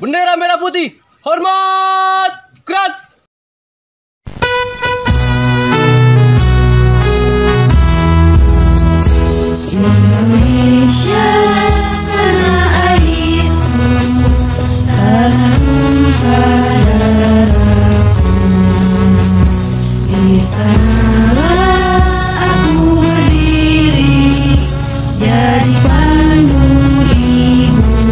Bendera merah putih. Hormat. Gerak. Indonesia tanah airku, tanah tumpah darahku. Di sanalah aku berdiri, jadi pandu ibuku.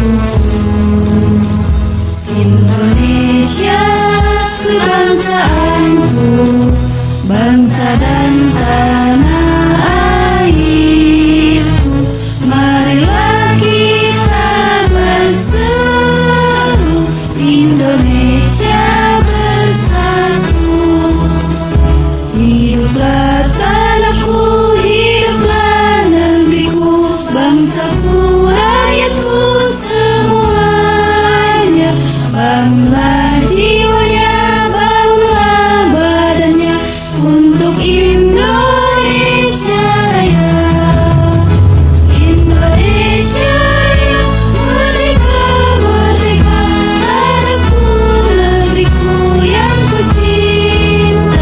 Indonesia kebangsaanku, bangsa dan tanah airku. Marilah kita berseru, Indonesia bersatu. Hiduplah tanahku, hiduplah negeriku, bangsaku, rakyatku semuanya. Bangunlah jiwanya, bangunlah badannya untuk Indonesia Raya. Indonesia Raya, merdeka, merdeka, tanahku, negeriku yang ku cinta.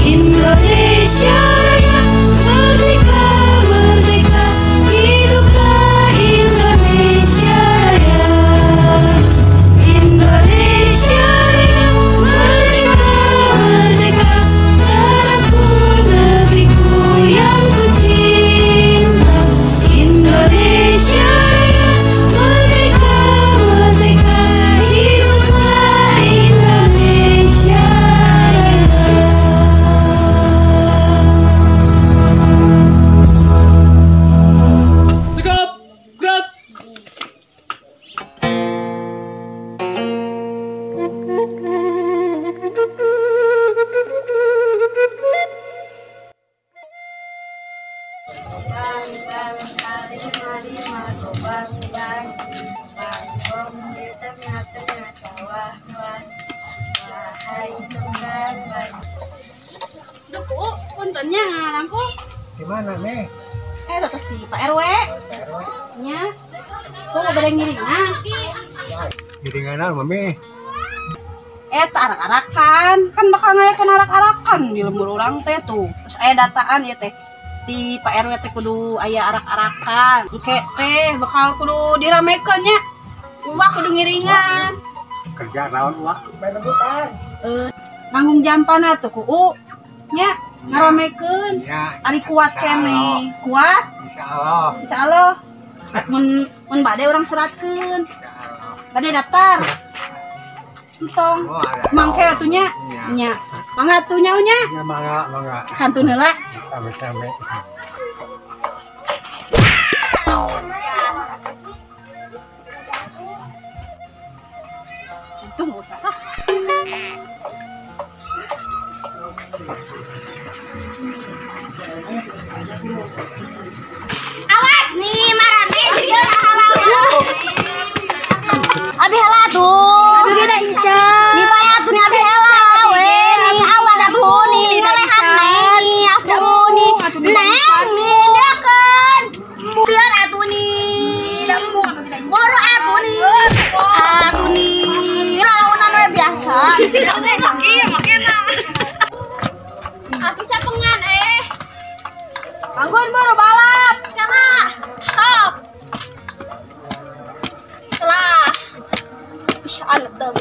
Indonesia Raya, merdeka, merdeka, hiduplah Indonesia Raya. Indonesia Raya, merdeka, merdeka, tanahku, negeriku yang ku cinta. Indonesia Raya, merdeka, merdeka, hiduplah Indonesia Raya. Tegap. Gerak. Duh, ku, puntennya ngalangkung. Di mana nih? Terus di Pak RW. Pak RW. Nya. Tuh bade ngiringan. Ngiringan mami. Tak arak-arakan. Kan bakal ngayakeun arak-arakan di lembur urang teh tuh. Terus aya dataan ya teh. Di Pak RW teh kudu aya arak-arakan. Engke teh bakal kudu diramekeun nya. Uwa kudu ngiringan. Kerja naon uwa? Main rebutan. Nanggung jampan atuh ku U. Nya ngaramekeun. Iya. Ari kuat keneh. Kuat? Insyaallah. Insyaallah. Mun mun bade urang seratkeun. Insyaallah. Bade daftar. Entong. Oh, ada. Mangke atuh nya. Iya. Nya. Mangga atuh nya nya. Ya mangga, mangga. Kantun heula. Same-same. Untung enggak usah sah. Awas nih marane sieun halang. Abi heula tuh. Abi ge da Ica. Nih paya tuh nih abi heula we nih awas atuh nih ngalehat neng nih atuh nih. Neng nih dekeun. Biar atuh nih. Boro atuh nih. Atuh nih lalaunan we biasa. Atuh capengan Anggun baru balap. Kala. Stop. Telah. Bisa alat dah.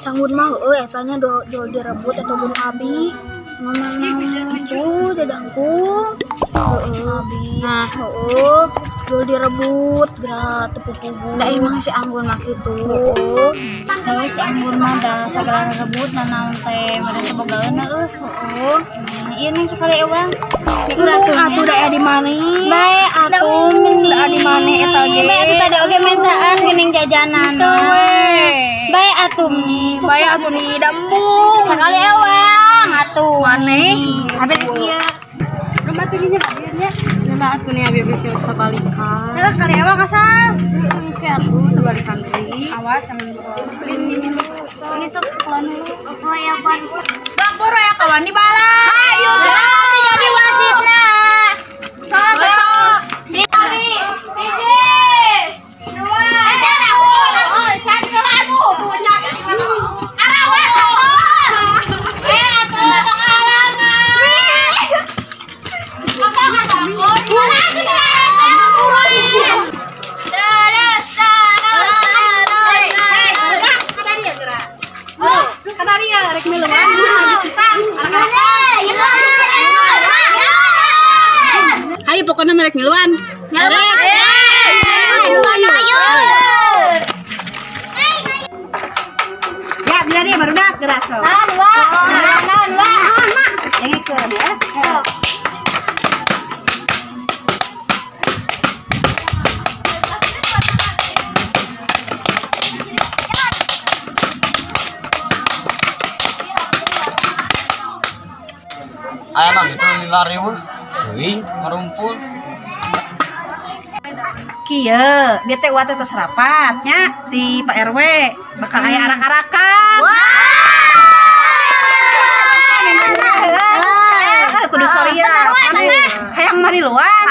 Sanggun mah euy etanya do direbut atau bunuh abi. Ngomong itu dadangku. Heeh abi. Nah, heeh. Jual direbut gerak teu pupugu. Da emang si Anggun mah kitu. Heeh. Heeh si Anggun mah da sagala rebut nanaon teh meureun teh bogaeun heueuh. Heeh. Ieu neng sekali ewang. Embung atuh da aya di maneh. Bae atuh meni. Da di maneh eta ge. Bae atuh tadi oge mentaan geuning jajanan. Teu we. Bae atuh meni. Bae atuh nih da embung. Sekali ewang atuh. Maneh. Abi ieu. Rumah tuh nya bagian nya. Rumah atuh nih abi oge kieu sabalikan. Salah kali ewang asal. Heeh, ke atuh sabalikan deui. Awas sama Ini sok sekolah dulu. Oh ya, Pan. Sok buru ya kawan di balap. Ayo sok jadi wasitna. Sok sok. Hiji. Dua. Can aku. Can ke aku. sok. Naon, Wa? Naon, Wa? Dengekeun ya. Aya nang itu lari weh. Teuing ngarumpul. Kieu, dia teh uat teh tos rapat nya di Pak RW bakal aya arak-arakan. Wah. Kudu soria. Hayang mariluan.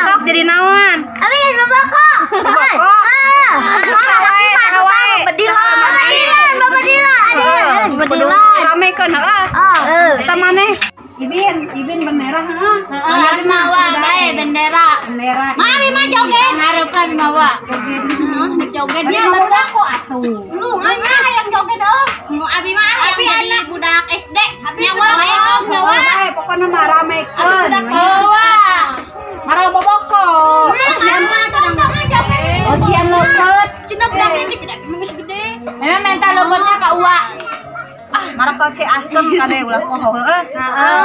Sok jadi naon? Abi geus boboko. Boboko. Saha wae, Bedilan. Bedilan. Kudu ramekeun heuh. Eta maneh Ibin, Ibin bendera heeh. Heeh, mawa bae bendera. Bendera. Mari mah joget. Hareupan mawa. Heeh, joget nya barudak kok atuh. Lu mah hayang joget eueuh. Mu abi mah hayang jadi budak SD. Nyawa wae nyawa. Bae pokona mah ramekeun. Budak bawa. Marah boboko. Osian Osian leupeut. Cina budak leutik geus gede. Memang mental leupetna ka uwa. Marah kau ce asem kade ulah poho heueuh. Heeh,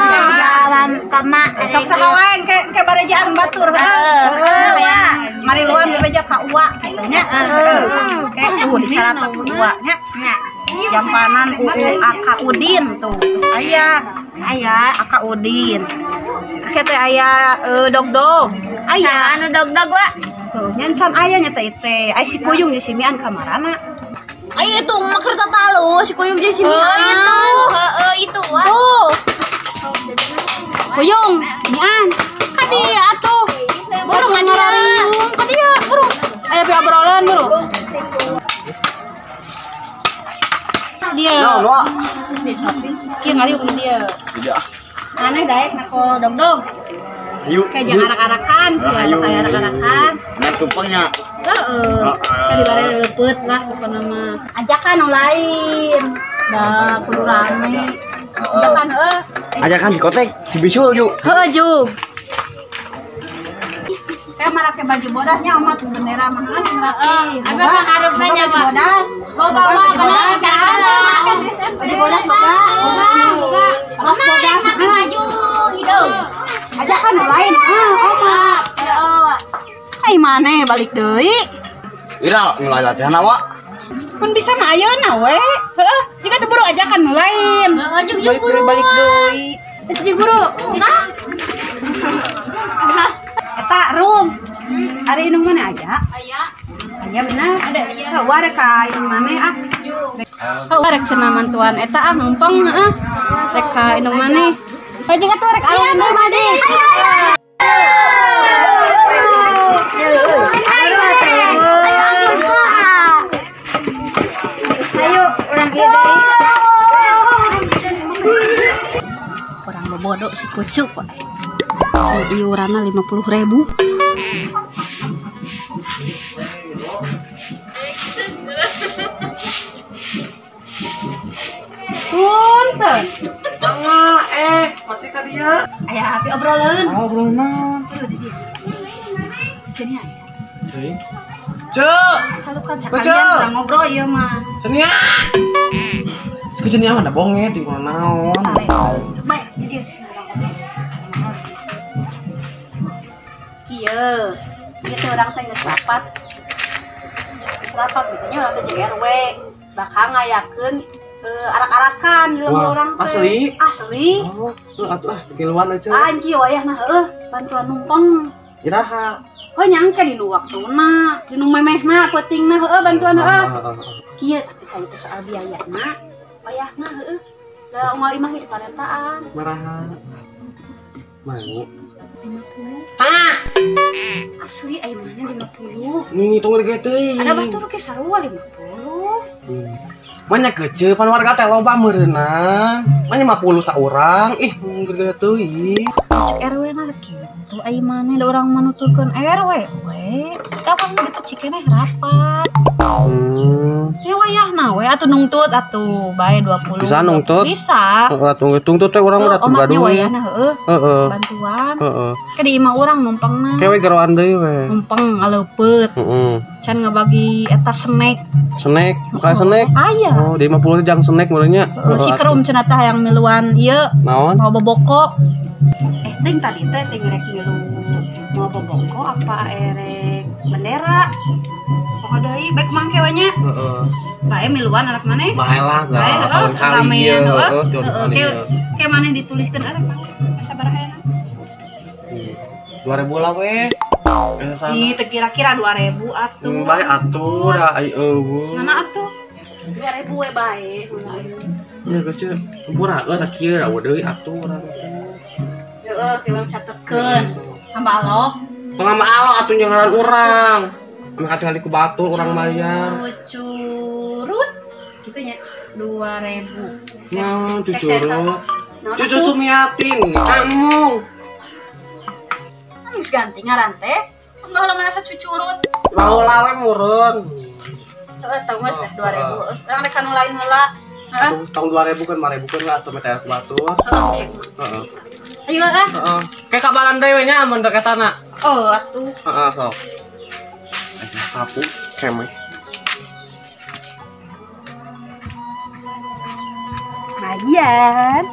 kama Sok saha wae engke barejaan batur heueuh. Heueuh. Mariluan bebeja ka uwa kitu nya. Heueuh. Ke disaratak ku uwa nya. Jampanan UU Aka Udin tuh. Aya. Aya Aka Udin. Ke teh aya dog-dog. Aya anu dog-dog wa. Heuh, nya can aya nya teh teh. Ai si Kuyung jeung si Mian ka marana. Ai itu mah kereta talu si Kuyung jeung si Mian. Itu, heeh itu wa. Tuh. Kuyung, Mian. Ka dieu atuh. Buru ngarariung ka dieu, buru. Aya pi obrolan buru. Dia. Naon, Wa? Kieu ngariung dia. Tidak. Aneh daek nako dog-dog. Ayo. Kayak jangan arak-arakan, Ayo. kayak arak-arakan. Nya tumpangnya. Heeh. Kan dibare leupeut lah pokona mah. Ajakan nu lain. Da kudu rame. Ajakan heuh. Ajakan si Kotek, si Bisul yuk. Heuh jug. Kayak marake baju bodasnya oma tuh bendera mah kan rapi. Apa mah hareup nya baju bodas. Boga wa kana salah. Baju bodas boga. Boga. Oma make baju hidung. Ajakan nu lain. Ah, oma. Heeh. Ai maneh balik deui. Ira mulai latihan awak. Mun bisa mah ayeuna we. Heeh, jika teu buru ajakan nu lain. Heeh, jeung jeung Balik deui, balik deui. Eta jeung guru. Eta rum. Ari indung mana aya? Aya. Aya bener. Ada. Heuh, rek ka indung maneh ah. Heuh, rek cenah mantuan eta ah numpang heeh. Rek ka indung maneh. Heuh, jeung atuh rek alun indung maneh. Ayo, urang ieu deui. Kurang bodoh si kucu kok. Iuranna 50.000. Punten. Mangga, masih ka dia. Aya api obrolan. Oh, obrolan naon? Cenia. Teuing. Ceu. Calukan sakalian urang ngobrol ieu mah. Cenia. Ceu Cenia mah da bonge ting kunaon naon. Baik, di dieu. Kieu. Ieu teh urang teh geus rapat. Geus rapat gitu nya urang teh jeung RW bakal ngayakeun arak-arakan di lembur urang teh. Asli? Asli. Oh, atuh ah kiluan aja. Ah, kieu wayahna heueuh, bantuan numpang. Iraha. Oh nyangke dinu waktuna, dinu memehna peutingna heueuh bantuan heueuh. Kieu tapi ka itu soal biayana, wayahna heueuh. Da unggal imah ge diparentaan. Maraha. Mau. 50. Hah? Asli aya mana 50. Nih tunggu ge teuing. Ada batur ge sarua 50. Banyak kecil pan warga teh loba meureunna. Manya 50 saurang. Ih, gede teuing. Cek RW na kitu ai maneh da urang mah nuturkeun RW we. we. Kapan gitu cikeneh rapat. Ya wayahna we atuh nungtut atuh bae 20. Bisa nungtut? Bisa. Heeh, tungtut teh urang udah tunggu duit. Wayahna heeh. Heeh. Bantuan. Heeh. Ke di imah urang numpangna. Ke we geroan deui we. Numpang ngaleupet. Heeh. Can ngabagi eta snack. Snack, bukan snack. Aya. Oh, di 50 jang snack meureunnya. Si kerum cenah tah yang miluan ieu. Naon? Mau boboko. Ting tadi teh ting rek milu mau boboko apa erek bendera. Pokok deui baik mangke we nya. Heeh. Bae miluan anak maneh. Bae lah, tahun kali ieu. Heeh. Ke maneh dituliskeun arek mangke. Sabaraha aya? 2000 lah we. Nih teh kira-kira 2000 atuh. Bae atuh da ai eueuh. Mana atuh? 2000 we bae. Ya kecil. Murah eueuh sakieu da deui atuh urang. Heeh, kieu catetkeun. Hamba Allah. Tong hamba Allah atuh nyangaran urang. Ame katingali ku batur urang mayar. Cucurut kitu nya 2000. Nah, cucurut. Cucu Sumiatin, kamu. Geus ganti ngaran teh. Baheula mah asa cucurut. Baheula we meureun. Heeh, tah geus teh 2000. Urang rek kanu lain heula. Heeh. Tahun 2000 kan 5000 kan lah atuh meta ku batur. Heeh. Ayo ah. Heeh. Ke kabaran deui we nya amun rek etana. Oh, atuh. Heeh, sok. Sapu kemeh. Lumayan.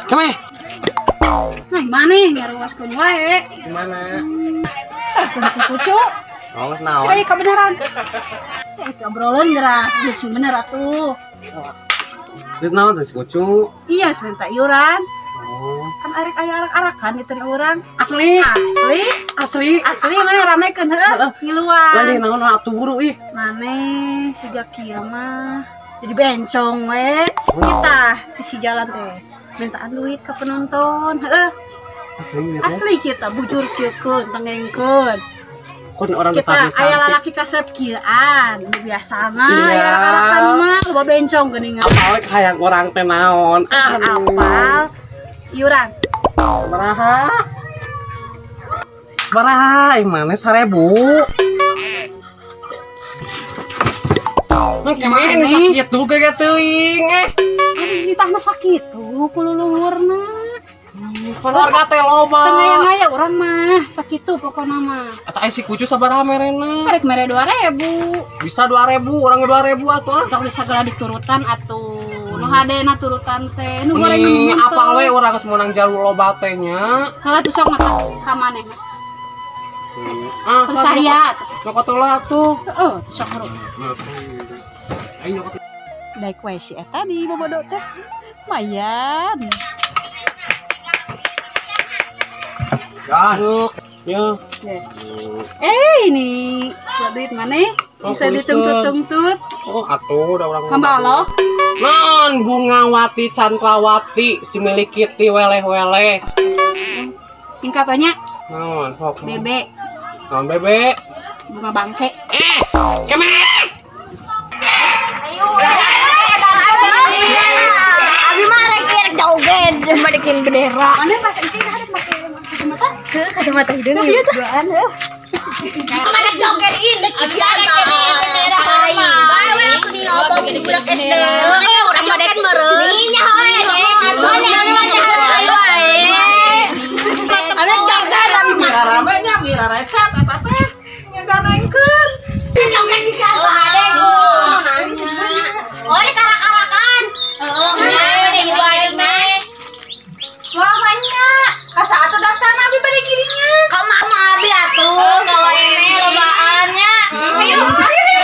Kemeh. Nah, mana ngaruaskeun wae? Gimana? Terus si kucu. Oh, naon? Ayo kebenaran. Itu obrolan geura, lucu bener atuh. Geus naon teh si kucu? Iya, minta iuran. Oh. Kan arek aya arak-arakan itu urang. Asli. Asli. Asli. Asli mana ramekeun heuh ngiluan. Lanjut naon atuh buru ih. Maneh siga kieu mah jadi bencong we. Kita sisi jalan teh mintaan duit ke penonton. Heeh. Asli ya. Asli kita bujur kieukeun tengengkeun. Kun orang kita aya lalaki kasep kieuan biasana aya arak-arakan mah loba bencong geuningan. Apal hayang urang teh naon? Ah, apal iuran. Baraha? Baraha imane 1000. Nah, kemana sakit tuh gaya teuing eh. Aduh, ditahna sakit tuh ku luluhurna. Keluarga teh loba. Teu ngaya-ngaya urang mah sakitu pokona mah. Eta ai si kucu sabaraha merena? Karek mere 2000. Bisa 2000, urang 2000 atuh ah. Tong sagala diturutan atuh. Nu hadena turutan teh. Nu goreng nu apal we urang geus meunang jalur loba teh nya. Heuh tuh sok mata ka maneh Mas. Ah, percaya. Nyokot heula atuh. Heeh, sok huruf. Ayo nyokot. Daek we si eta di bobodo teh. Lumayan. Aduh, ya. Ini duit mana? Kita ditungtut-tungtut. Oh, atuh udah orang. Hamba Allah. Non Bungawati Cantrawati si milikiti weleh-weleh. Singkatannya? Non, sok. Bebe. Non bebe. Bunga bangke. Kemeh. Ayo. Abi mah rek joget, madekin bendera. Mana pas itu ada pakai kacamata? Ke kacamata hidung ya duaan heuh. Mana joget ini bendera aing. Bae we atuh diomongin budak SD. Urang joget meureun. Nya hoe ayo wae. Ane joget mira rame nya mira recet eta teh ngaganengkeun. Joget di jalan. Oh, di karak-karakan. Heeh, nya di bae meh. Wah, banyak. Kasa atuh daftar abi pada kirinya. Ka mama abi atuh, gawe meh lobaannya. Ayo, ayo.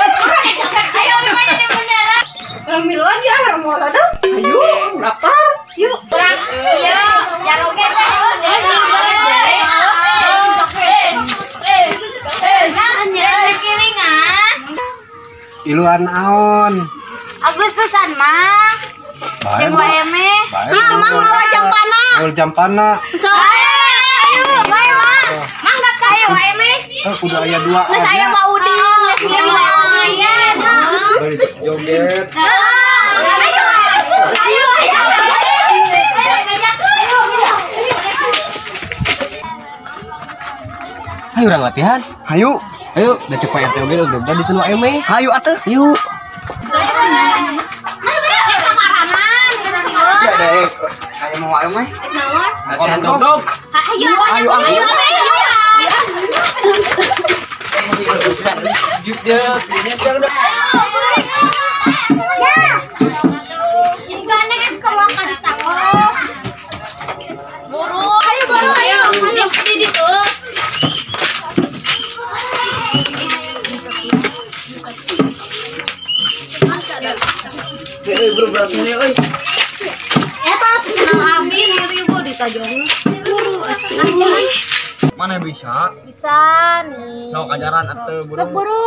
Ayo abi mah jadi bendera. Urang miluan ya, urang mau dong. Ayo, daftar. Yuk. Urang ieu jaroge. Iluan aon. Agustusan mah. Jeung wae meh. Ah, mang mawa jampana. Mawa jampana. So, ayo, bae mang. Mang daftar ayo wae meh. Kudu aya dua. Geus aya Pak Udin, geus lumayan. Joget. Ayo, ayo, ayo. Hayu urang latihan. Hayu. Ayo, da cek Pak RT oge udah di teu eme. Hayu atuh. Yuk. Ya deh. Ayo mau ayo mah. Latihan dog. Ayo, ayo, ayo. Buru, ayo buru, ayo. Di ditu. Euy, bro berat nih euy. Eta senang abi ribu ditajong. Mana bisa? Bisa nih. Sok ajaran atuh buru. Buru.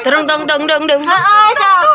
Terung dong dong dong dong. Heeh, sok.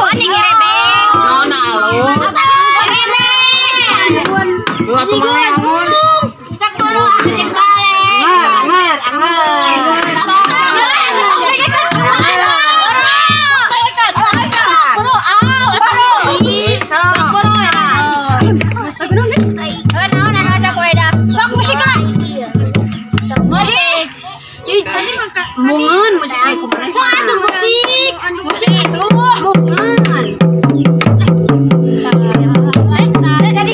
Oh, nih ngerebek. Naon alus. Ngerebek. Lu atuh mana amun? Sok buru atuh jeung balik. Anger, anger. Mungun musik so ada musik musik itu mungun jadi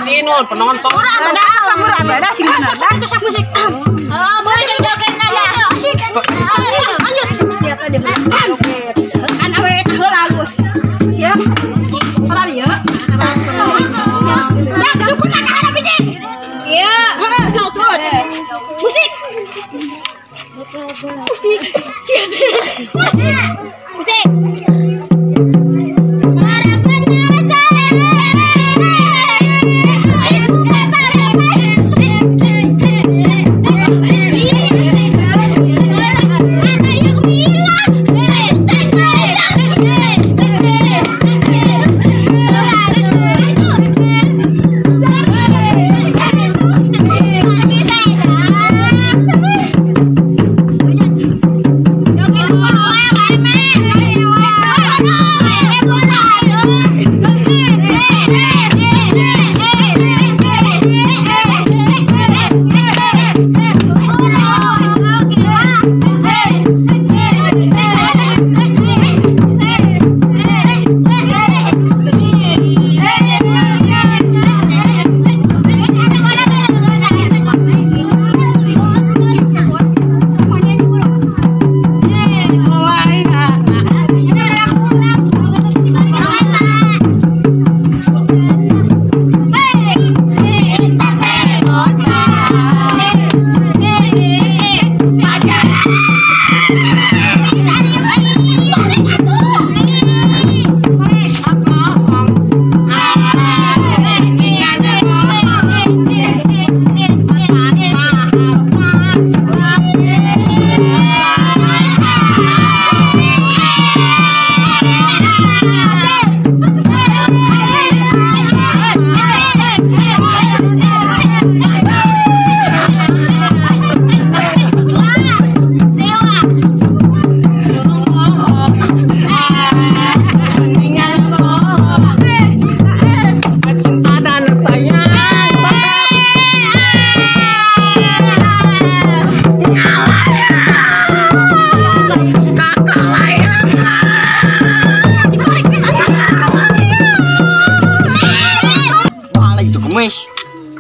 Si Inul penonton. Ada sing ada musik. Oh, boleh joget nada. Lanjut. Siapa dia joget. Kan awe heula alus. Ya. Musik. Peran ya. Ya, syukur nak hadap izin. Iya. Heeh, sok turun. Musik. Musik. Musik. Musik.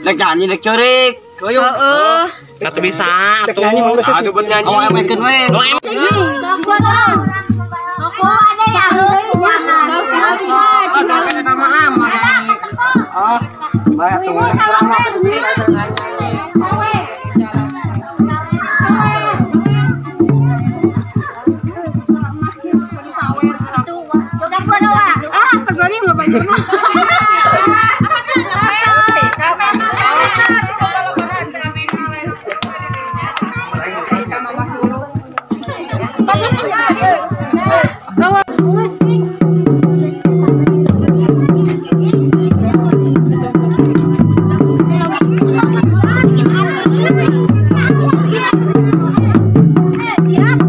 Lek nyanyi lek corik. Heeh. Atuh bisa atuh. Atuh buat nyanyi. Oh, emekeun we. Aku ada ya. Nama ama. Oh, bae atuh. Astagfirullahaladzim, lo banjir mah. Siap,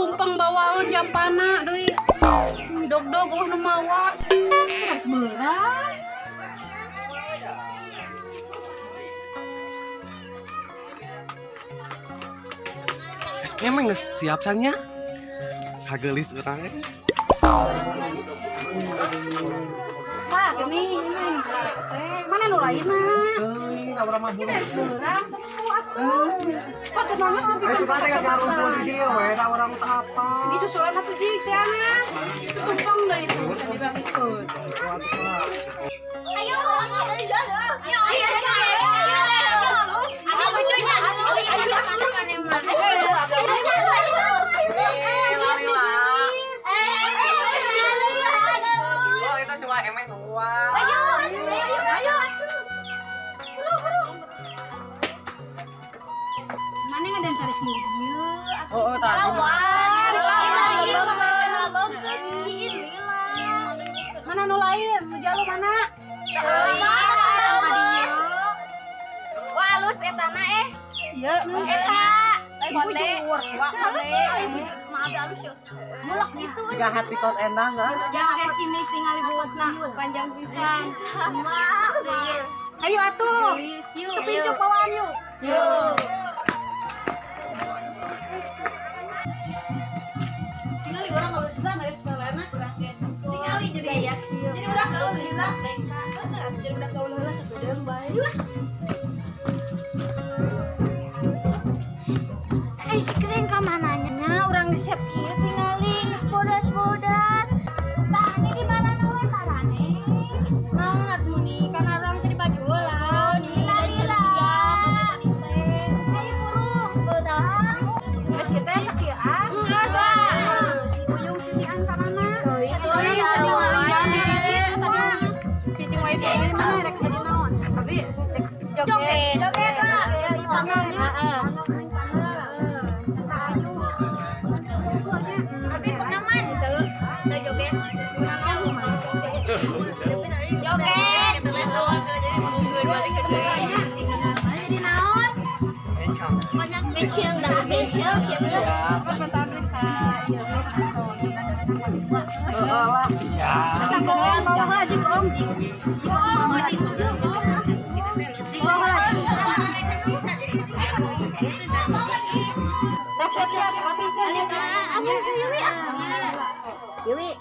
Tumpeng bawaeun jampana deui. Dog-dog eueuh nu mawa. Geus beurang. Geus kemeng geus siap sanya. Kageulis urang. Wah, gini ini rese. Mana nu lainna? Teuing, da urang mah buru. Kita geus beurang tempo atuh. Atuh nangis nepi ka suka teh ngarumpul di dieu we, da urang teh apa. Di susulan atuh jig teh ana. Tumpeng deui tuh can dibagikeun. Ayo, ayo, ayo, ayo, Mana ngadan cari sini dieu atuh. Oh, tadi. Mana nu lain? Nu jalu mana? Wah, alus etana eh. Iya, eta. Bujur. Wah, alus ya, bujur. Maaf alus ya. Mulak gitu. Siga hati kot endang ah. Jangan kayak si Miss tingali buutna panjang pisan. Maaf. Ayo atuh. Kepincuk bawaan yuk. Yuk. Tingali orang kalau susah dari sekolahna. Tingali jadi ya. Jadi udah gaul heula. Jadi udah gaul heula sabedeung bae. Es krim ka mananya urang siap kieu tingali geus bodas-bodas. Tah ini di mana we marane? Naon atuh ni kana urang teh dibaju heula. Lila. Ayo buru, beurang. Geus kieu teh sakieuan. Geus. Uyung sinian ka mana? Teuing Cicing wae di mana rek jadi naon? Tapi joget. Joget lah. Panggilnya. Heeh. Tapi pengaman gitu. Teu joget. Joget. Jadi naon? Benceng, dah benceng siap. Yui.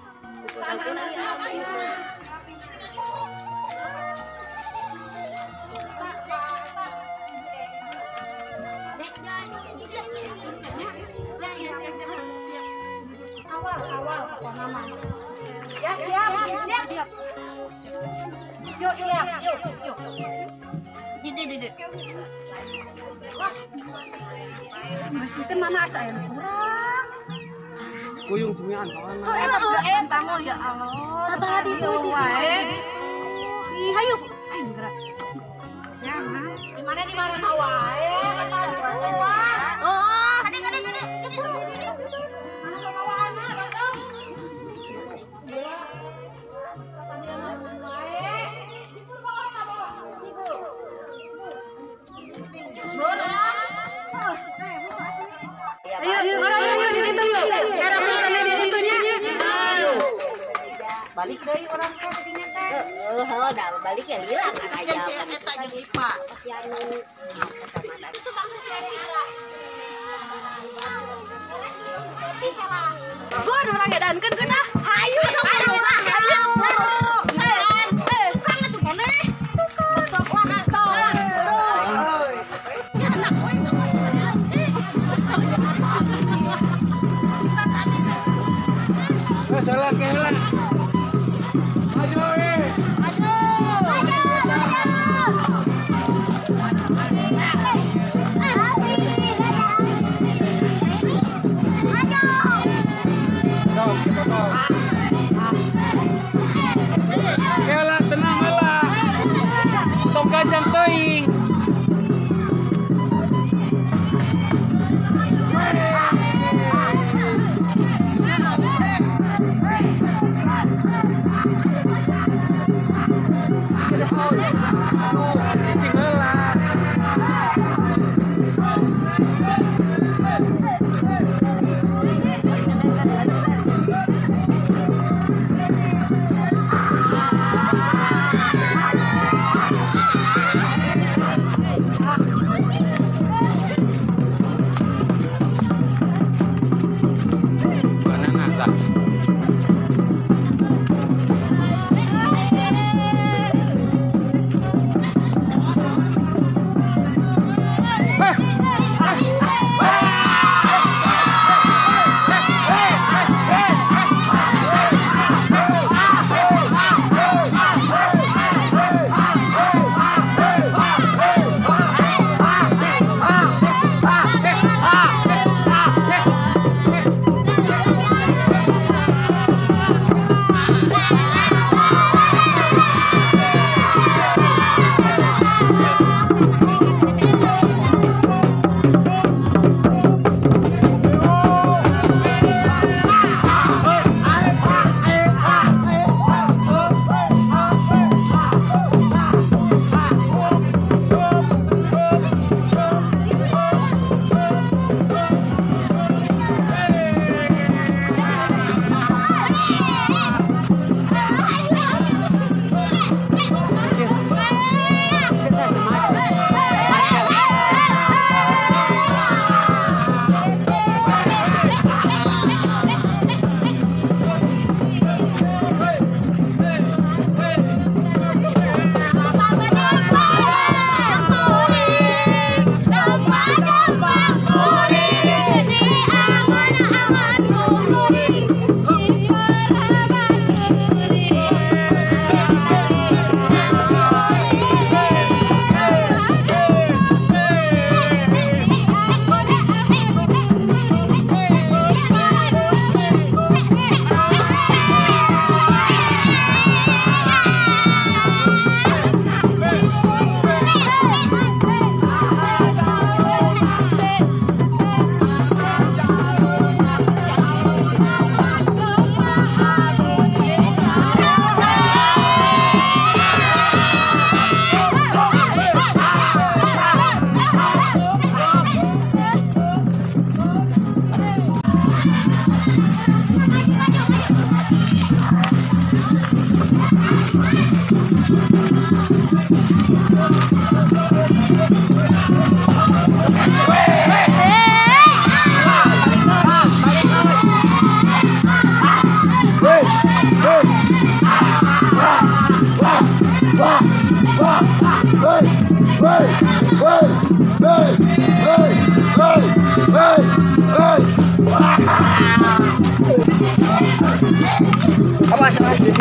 Awal nama. Ya, siap. Siap, siap. Yuk, siap. Yuk, yuk. Didi. Mas itu mana asa aya kurang. Kuyung semian kawan. Tuh, tamu ya Allah. Tadi tuh wae. Ih, hayu. Ayo gerak. Ya, di mana di mana wae kata di. Oh, gede. Mana pembawaanna, Dong? Kata dia mah wae. Dipur bawa lah, bawa. Dipur. Borong. Ayo, ayo, ayo, di situ yuk. Di situ nya. Balik deui urang teh tadinya teh. Heeh, dah balik ya lila kan aja. Eta jeung Lipa. Itu bangsa Sepi lah. Gun urang edankeun geun ah. Hayu sok hayu. Tukang atuh maneh. Sok lah sok. Ya anak we enggak Salah kela. Maju we. Maju. Maju, maju. Sok, kita tol. Kela tenang heula. Tong gajang teuing. Cicing heula. Awas lagi.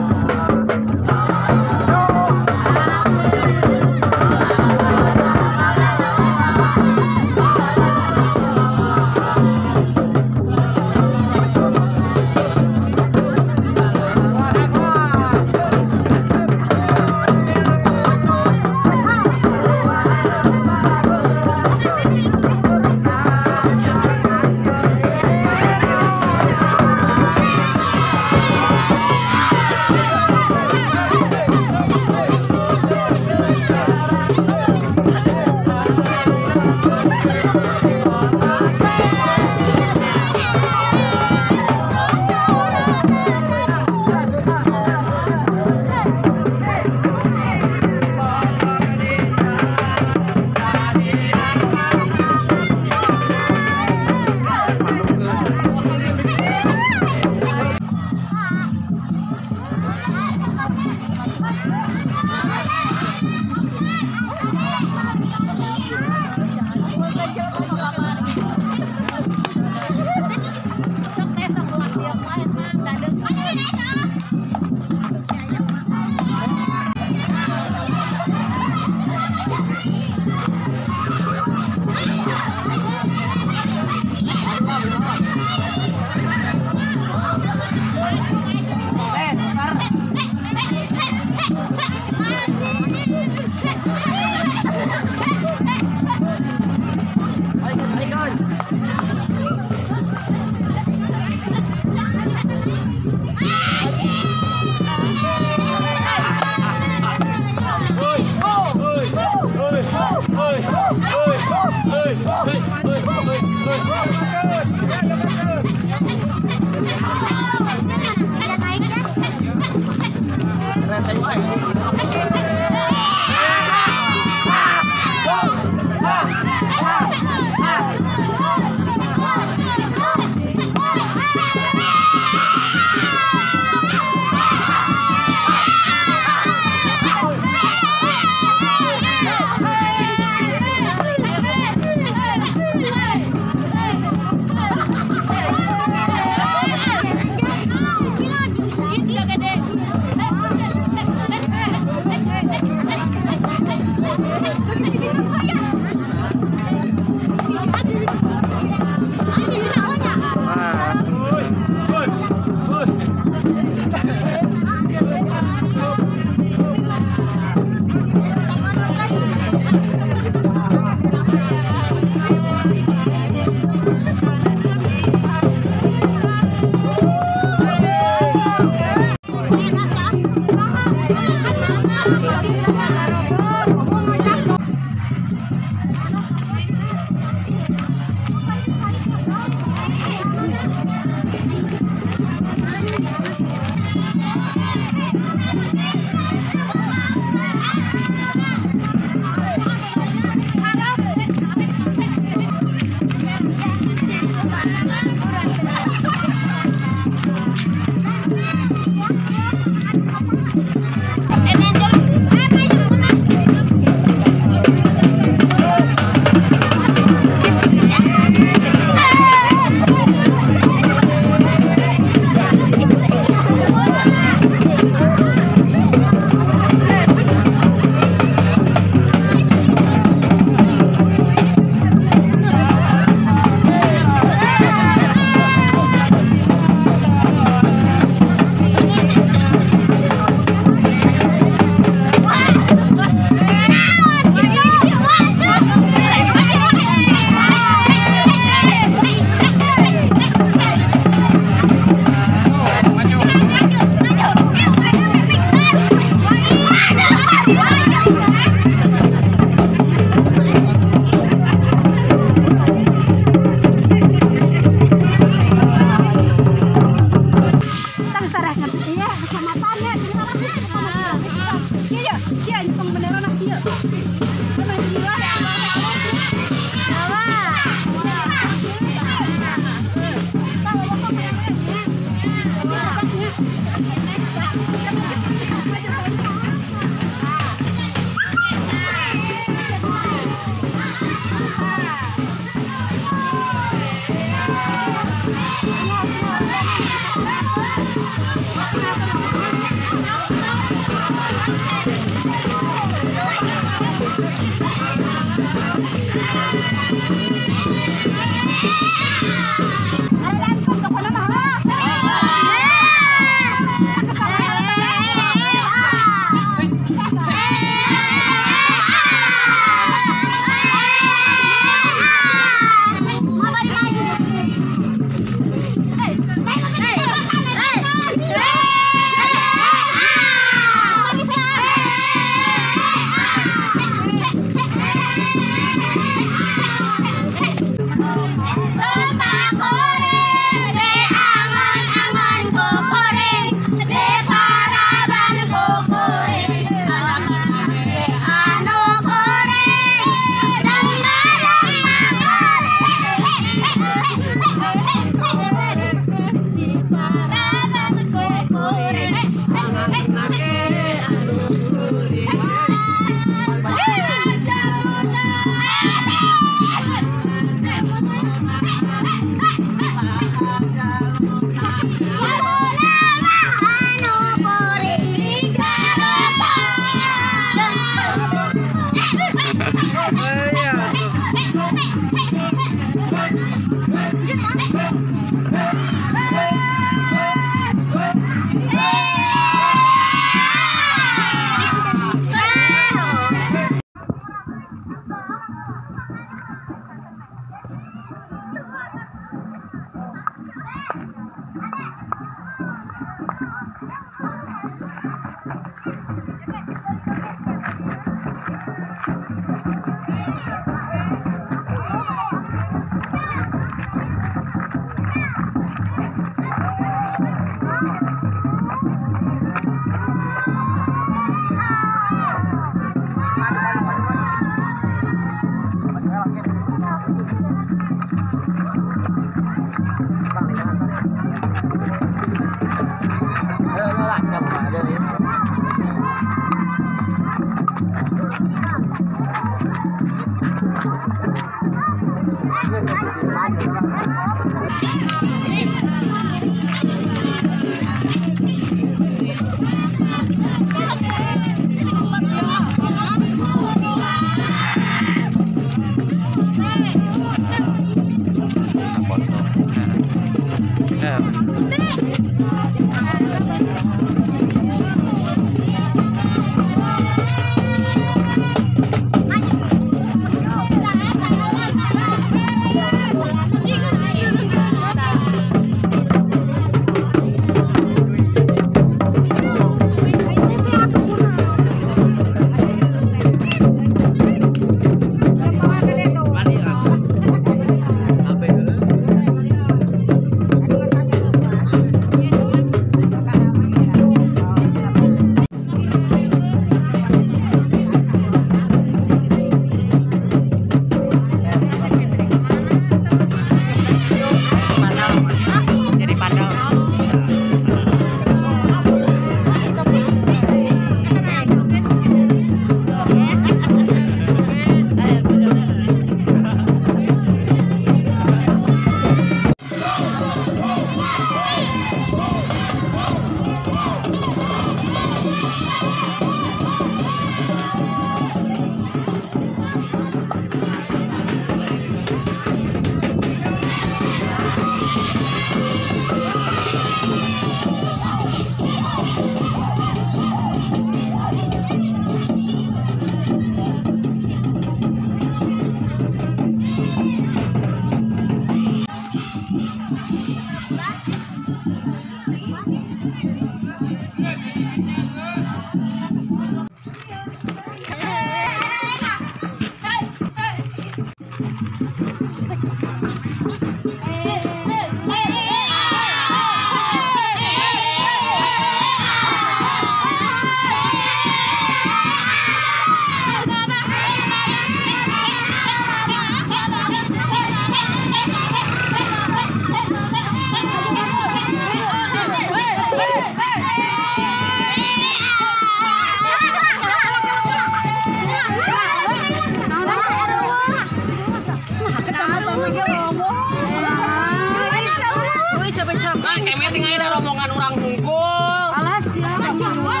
Rombongan orang hungkul. Alas ya.